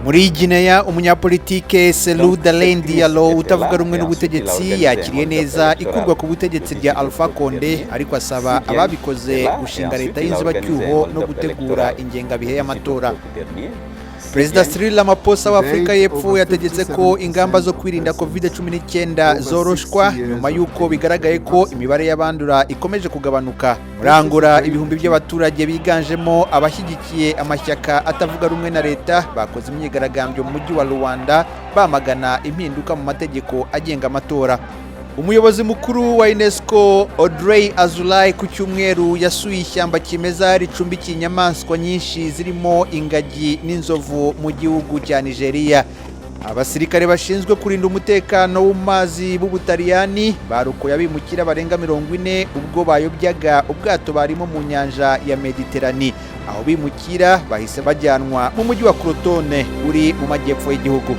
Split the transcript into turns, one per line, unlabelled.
Muri Gineya, umunyapolitike Cellou Dalein Diallo utavuga rumwe n'ubutegetsi yakiriye neza ikurwa ku butegetsi rya Alpha Condé, ariko asaba ababikoze gushinga leta y'inzibacyuho no gutegura ingengabihe y'amatora. Perezida Cyril Ramaphosa wa Afurika y'Epfo yategetse ko ingamba zo kwirinda COVID-19 zoroshwa nyuma y'uko bigaragaye ko imibare y'abandura ikomeje kugabanuka. Muri Angola, ibihumbi by'abaturage biganjemo abashyigikiye amashyaka atavuga rumwe na leta bakoze imyigaragambyo mu mujyi wa Luanda bamagana impinduka mu mategeko agenga amatora. Umuyobozi mukuru wa UNESCO, Audrey Azoulay, ku cyumweru yasuye ishyamba kimeza ricumbikiye inyamaswa nyinshi zirimo ingagi n'inzovu mu gihugu cya Nigeria. Abasirikare bashinzwe kurinda umutekano wo mu mazi b'Ubutaliyani barokoye abimukira barenga 40 ubwo bayobyaga ubwato barimo mu nyanja ya Mediterani. Aho bimukira bahise bajyanwa mu mujyi wa Crotone uri mu majyepfo y'igihugu.